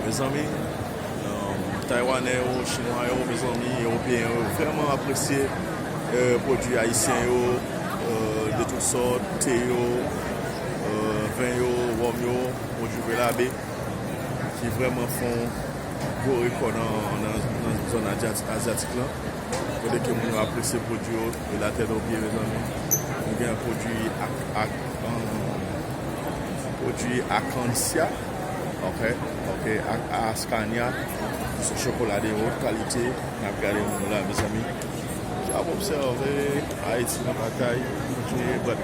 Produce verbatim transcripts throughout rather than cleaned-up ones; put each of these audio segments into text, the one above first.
Mezanmi, um, Taywanè yo, Chinwa yo, mezanmi, Ewopeyen yo vrèman apresye, euh, pwodui ayisyen yo, euh, de tout sòt, te yo, euh, ven yo, wòm yo, pwodui Velabe, ki vrèman fè yon gwo rekò nan, nan, nan zòn adyat-, azyatik lan. Kote ke moun yo apresye pwodui yo, e latè do pye, mezanmi. Nou gen pwodui ak, ak, um, pwodui Akansya, ok, ok, ak Askanya, se chokola de wot kalite, n ap gade moun yo la, mezanmi. N ap obsève Ayiti nan batay, kontinye bat.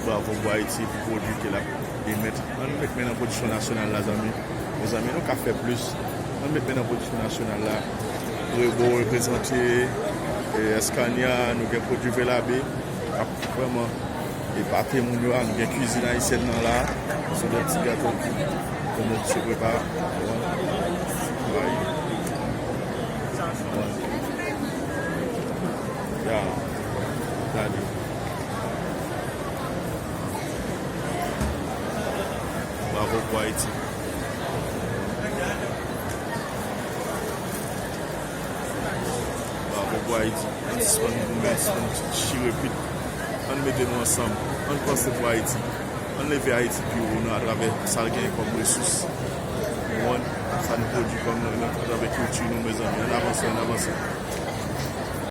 Bravo pou Ayiti, pou pwodui ke l ap emet. Ann met men nan pwodiksyon nasyonal la, zanmi. Mezanmi, nou ka fè plis. Ann met men nan pwodiksyon nasyonal la. Rebo reprezante, e, Eskanya, nou gen pwodui Velabe k ap vrèman epate moun yo a. Nou gen kwizin ayisyèn nan la. Se de ti gato ki, ke nou se prepare. Bon. Bay. Bon. Ya. Gade. Bravo pou Ayiti. Bravo pou Ayiti. Ann sispann goumen, sispann chire pit. Ann mete nou ansanm. Ann panse pou Ayiti. Ann leve Ayiti pi wo nan atravè sa l genyen kòm resous. Ou konprann? Sa nou pwodui kòm nan, nan, atravè kilti nou, mezanmi. Ann avanse, ann avanse.